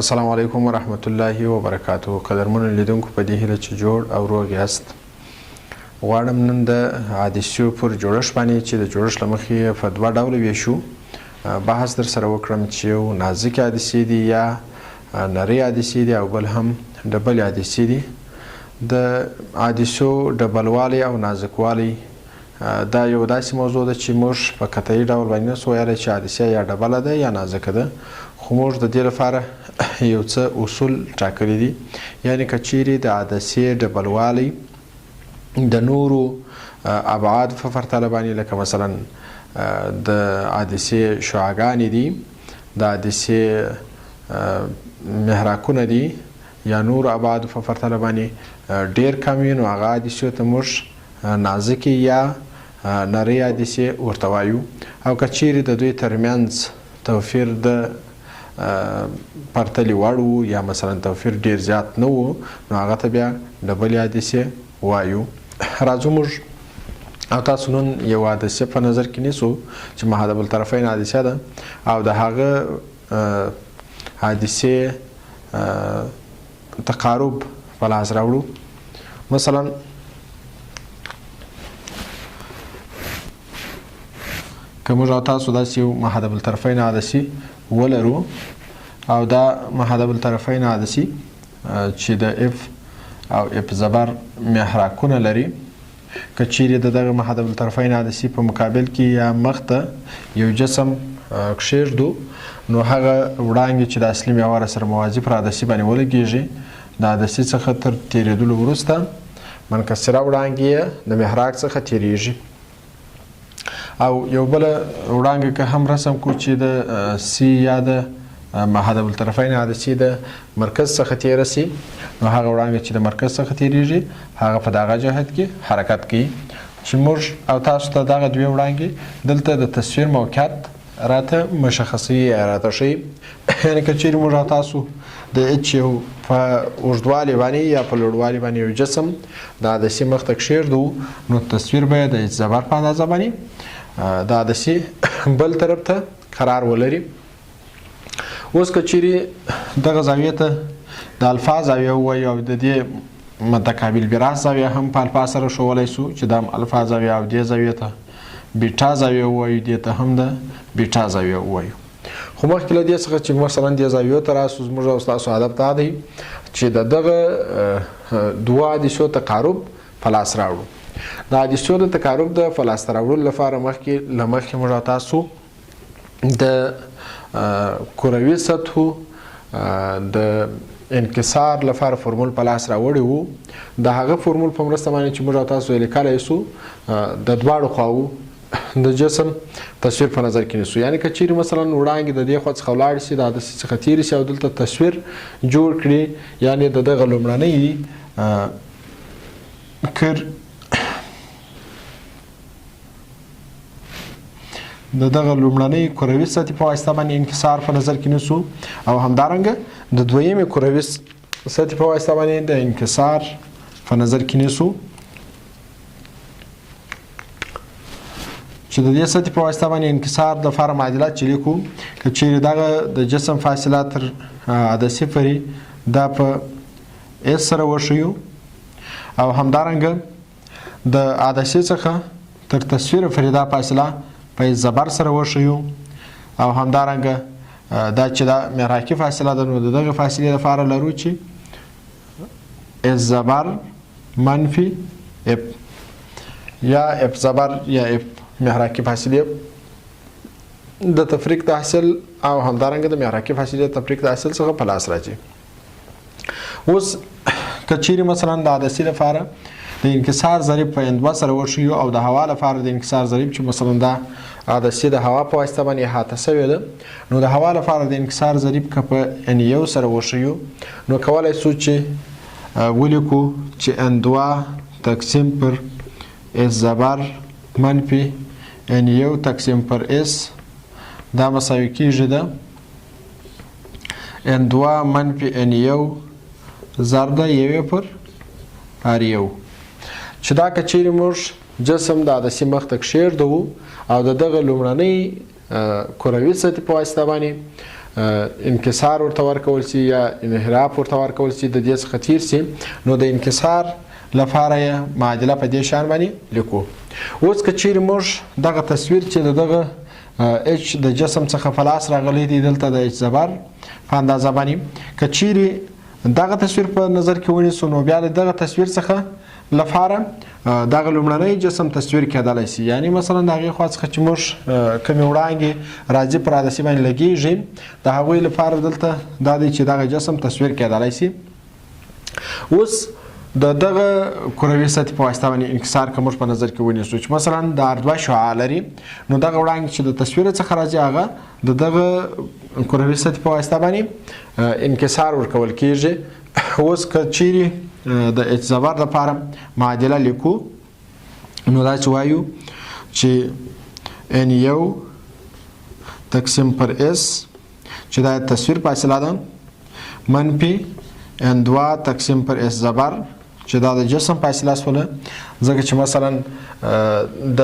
السلام علیکم ورحمت الله وبرکاته. قدرمنو لیدونکو، په دې هیله چې جوړ او روغ یاست. غواړم نن د عدسیو پر جوړښت باندې، چې د جوړښت له مخې په دوه ډوله ویشو، بحث در سره وکړم چې یو نازکې عدسې دي یا نرۍ عدسې دي او بل هم ډبلې عدسې دي. د عدسیو ډبلوالی او نازکوالی دا یو داسې موضوع ده چې موږ په قطعي ډول باندې نسو ویلی چې عدسیه یا ډبله ده یا نازکه ده، خو موږ د دې لپاره یو څه اصول ټاکلي دي. یعنې که چیرې د عدسیې ډبلوالی د نورو ابعاد په پرتله باندې، لکه مثلا د عدسیې شعاګانې دي، د عدسیې محراکونه دي یا نورو ابعادو په پرتله باندې ډیر کم وي، نو هغه عدسیو ته موږ نازکې یا نرۍ عدسیې ورته وایو، او که چیرې د دوی ترمنځ توپیر د پرتلې وړ وو یا مثلا توپیر ډیر زیات نه وو، نو هغه ته بیا ډبلې عدسیې وایو. راځو موږ او تاسو نن یو عدسیه په نظر کې نیسو چې محدب الطرفین عدسیه ده او د هغه عدسیې تقارب په لاس راوړو. مثلا که موږ او تاسو داسې یو محدب الطرفین عدسي ولرو او دا محدب الطرفین عدسي چې د اف او اف زبر محراکونه لري، که چیرې د دغه محدب الطرفین عدسي په مقابل کې یا مخ ته یو جسم کښېږدو، نو هغه وړانګې چې د اصلي محور سره موازي پر عدسي باندې ولګېږي، د عدسي څخه تر تېرېدلو وروسته منکسره وړانګې یې د محراق څخه تېرېږي. او یو بل وړانګه که هم رسم کو چې د سی یا د محدب الطرفین عدسي د مرکز څخه تیره سي، نو هغه وړانګه چې د مرکز څخه تیریږي هغه په دغه جهت کې حرکت کوي. چې موږ او تاسو ته دغه دوې وړانګې دلته د تصویر موقعیت راته مشخصوي یا راته ښیي. یعنې که چیرې موږ او تاسو د اچ یو په اوږدوالي باندې یا په لوړوالي باندې یو جسم د عدسي مخ ته کښېږدو، نو تصویر به یې د اچ زبر په اندازه باندې د عدسي بل طرف ته قرار ولري. اوس که چیرې دغه زاویې ته د الفا زاویه ووایو او د دې متقابل براس زاویه هم په الفا سره ښوولی سو چې دا هم الفا زاویه، او دې زاویې ته بیټا زاویه ووایو، دې ته هم د بیټا زاویه ووایو. خو مخکې له دې څخه چې مثلا دې زاویو ته راسو، زموږ او ستاسو هدف دا دی چې د دغه دوه عدسیو تقارب په لاس راوړو. د عدسیو د تقارب د په لاس ته راوړلو لپاره مخکې له مخکې موږ او تاسو د کروي سطحو د انکسار لپاره فرمول په لاس راوړی وو. د هغه فرمول په مرسته باندې چې موږ او تاسو یې لیکلی سو، د دواړو خواوو د جسم تصویر په نظر کې نیسو. یعنی که چیرې مثلا وړانګې د دې خوا څخه ولاړ سي، د عدسې څخه تېرې سي او دلته تصویر جوړ کړي، یعنی د دغه لومړنۍ کر د دغه لومړنۍ کروي سطحې په واسطه باندې انکسار په نظر کې نیسو او همدارنګه د دویمې کروي سطحې په واسطه باندې د انکسار په نظر کې نیسو، چې د دې سطحې په واسطه باندې انکسار د لپاره معادله چې لیکو، که چیرې دغه د جسم فاصله تر عدسي پورې دا په اس سره وښیو او همدارنګه د عدسې څخه تر تصویر پورې دا فاصله په زبر سره وښیو او همدارنګه دا چې دا محراکي فاصله ده، نو د دغه فاصلې لپاره لرو چې اس زبر منفي اف یا اف زبر یا اف محراکي فاصلې د تفریق د حاصل او همدارنګه د محراکي فاصلې د تفریق د حاصل څخه په لاس راځي. اوس که چیرې مثلا د عدسي لپاره د انکسار ضریب په اندوه سره وښیو او د هوا لپاره د انکسار ضریب چې مثلا دا عدسي د هوا په واسطه باندې احاطه شوې ده، نو د هوا لپاره د انکسار ضریب که په ان یو سره وښیو، نو کولی شو چې ولیکو چې ان دوه تقسیم پر اس زبر منفي ان یو تقسیم پر اس دا مساوي کیږي ده ان دوه منفي ان یو ضرب ده یوې پر ار یو، چې دا که چیرې موږ جسم د عدسي مخ ته کښېږدو او د دغه لومړنۍ کروي سطحې په واسطه باندې انکسار ورته ورکول شي یا انحراف ورته ورکول شي، د دې څخه تیر شي، نو د انکسار لپاره یې معادله په دې شان باندې لیکو. اوس که چیرې موږ دغه تصویر چې د دغه اچ د جسم څخه په لاس راغلی دی، دلته د اچ زبر په اندازه باندې که چیرې دغه تصویر په نظر کې ونیسو، نو بیا د دغه تصویر څخه لپاره دغه لومړنی جسم تصویر کېدلی شي. یعنی مثلا د هغې خوا څخه چې موږ کومې وړانګې راځي پر عدسي باندې لګېږي، د هغوی لپاره دلته دا دی چې دغه جسم تصویر کېدلی شي. اوس د دغه کروي سطحې په واسطه باندې انکسار که موږ په نظر کې ونیسو چې مثلا د ار دوه شعاع لري، نو دغه وړانګې چې د تصویر څخه راځي هغه د دغه کروي سطحې په واسطه باندې انکسار ورکول کیږي. اوس که چیرې د اچ زبر لپاره معادله لیکو، نو دا چې وایو چې ان یو تقسیم پر اس چې دا تصویر فاصله ده منفي ان دوه تقسیم پر اس زبر چې دا د جسم فاصله سوله، ځکه چې مثلا د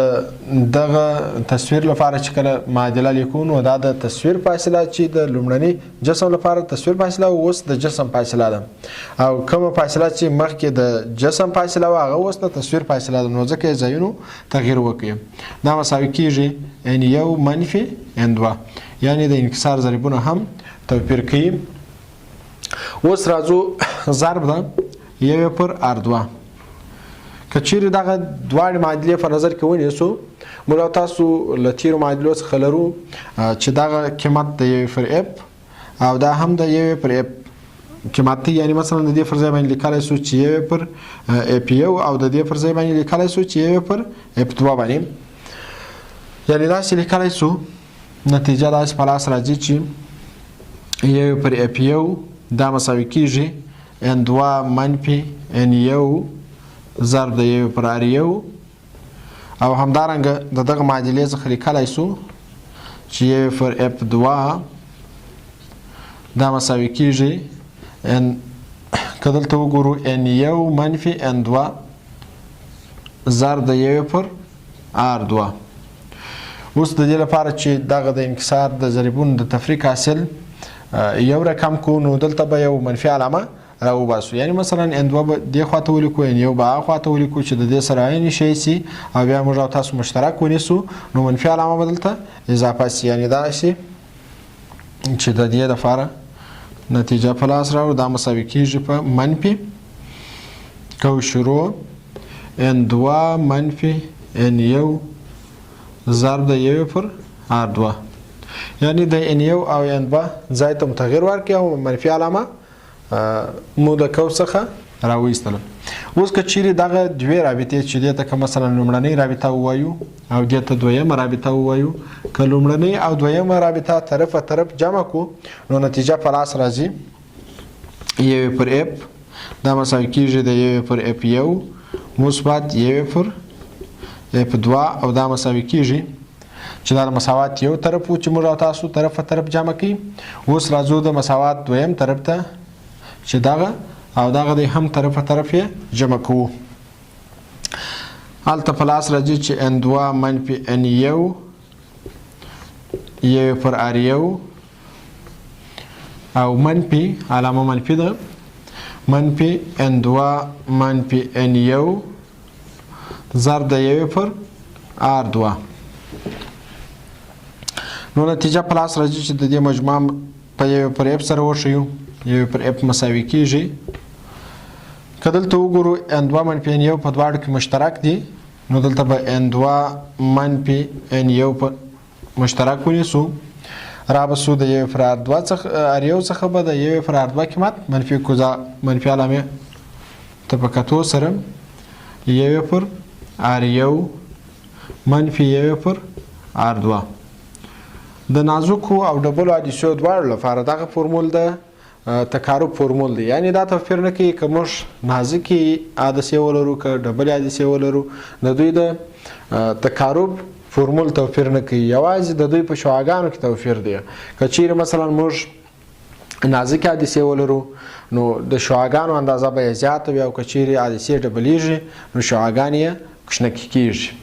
دغه تصویر لپاره چې کله معادله لیکو، نو دا د تصویر فاصله چې د لومړني جسم لپاره تصویر فاصله اوس د جسم فاصله ده، او کومه فاصله چې مخکې د جسم فاصله وه هغه اوس د تصویر فاصله ده، نو ځکه یې ځایونو تغییر وکړي. دا مساوي کیږي ان یو منفي ان دوه، یعنی د انکسار ضریبونه هم توپیر کوي. اوس راځو ضرب ده یو پر ار دوه. که چیرې دغه دواړې معادلې په نظر کې ونیسو، موږ او تاسو له تیرو معادلو څخه لرو چې دغه قیمت د یوې پر اف او دا هم د یوې پر اف قیمت دی. یعنی مثلا د دې پر ځای باندې لیکلی سو چې یوې پر اف یو او د دې پر ځای باندې لیکلی سو چې یوې پر اف دوه باندې، یعنی داسې لیکلی سو. نتیجه داسې په لاس راځي چې یوې پر اف یو دا مساوي کیږي ان دوه منفي ان یو ضرب د یوې پر ار یو، او همدارنګه د دغه معادلې څخه لیکلی سو چې یوې پر اف دوه دا مساوي کیږي ان، که دلته وګورو، ان یو منفي ان دوه ضرب د یوې پر ار دوه. اوس د دې لپاره چې دغه د انکسار د ضریبونو د تفریق حاصل یو رقم کو، نو دلته به یو منفي علامه راوباسو. یعنی مثلا ان دوه به دې خواته ولیکو، ان یو به هغه خواته ولیکو چې د دې سره عین شی سي، او بیا موږ او تاسو مشترک ونیسو، نو منفي علامه به دلته اضافه سي. یعنی داسې چې د دې لپاره نتیجه په لاس راوړو، دا مساوي کیږي په منفي کو شروع ان دوه منفي ان یو ضرب د یوې پر ار دوه. یعنی د ان یو او ان دوه ځای ته متغیر ورکړي او منفي علامه مو د کو څخه راویستله. اوس که چیرې دغه دوې رابطې چې دې ته که مثلا لومړنۍ رابطه ووایو او دې ته دویمه رابطه ووایو، که لومړنۍ او دویمه رابطه طرف طرف جمع کو، نو نتیجه په لاس راځي یوې پر اف دا مساوي کیږي د یوې پر اف یو مثبت یوې پر اف دوه، او دا مساوي کیږي چې دا د مساوات یو طرف و چې موږ او تاسو طرف په طرف جمع کړي. اوس راځو د مساوات دویم طرف ته چې دغه او دغه دی هم طرف په طرف یې جمع کوو. هلته په لاس راځي چې ان دوه منفي ان یو یو پر ار یو او منفي علامه منفي ده منفي ان دوه منفي ان یو ضرب د یوې پر ار دوه. نو نتیجه په لاس راځي چې د دې مجموعه په یوې پر اف سره وښیو، یوې پر اف مساوي کیږي. که دلته وګورو ان دوه منفي ان یو په دواړو کې مشترک دي، نو دلته به ان دوه منفي ان یو په مشترک ونیسو، را به سو د یوې پر ار دوه څخه ار یو څخه به د یوې پر ار دوه قیمت منفي کوزه منفي علامې ته په کتو سره یوې پر ار یو منفي یوې پر ار دوه. د نازکو او ډبلو عدسیو دواړو لپاره دغه فورمول د تقارب فورمول دی. یعنی دا توپیر نه کوي که موږ نازکې عدسې ولرو که ډبلې عدسې ولرو، د دوی د تقارب فورمول توپیر نه کوي، یوازې د دوی په شعاګانو کې توپیر دی. که چیرې مثلا موږ نازکې عدسې ولرو نو د شعاګانو اندازه به یې زیاته وي، او که چیرې عدسې ډبلیږي نو شعاګانې یې کوچنی کیږي.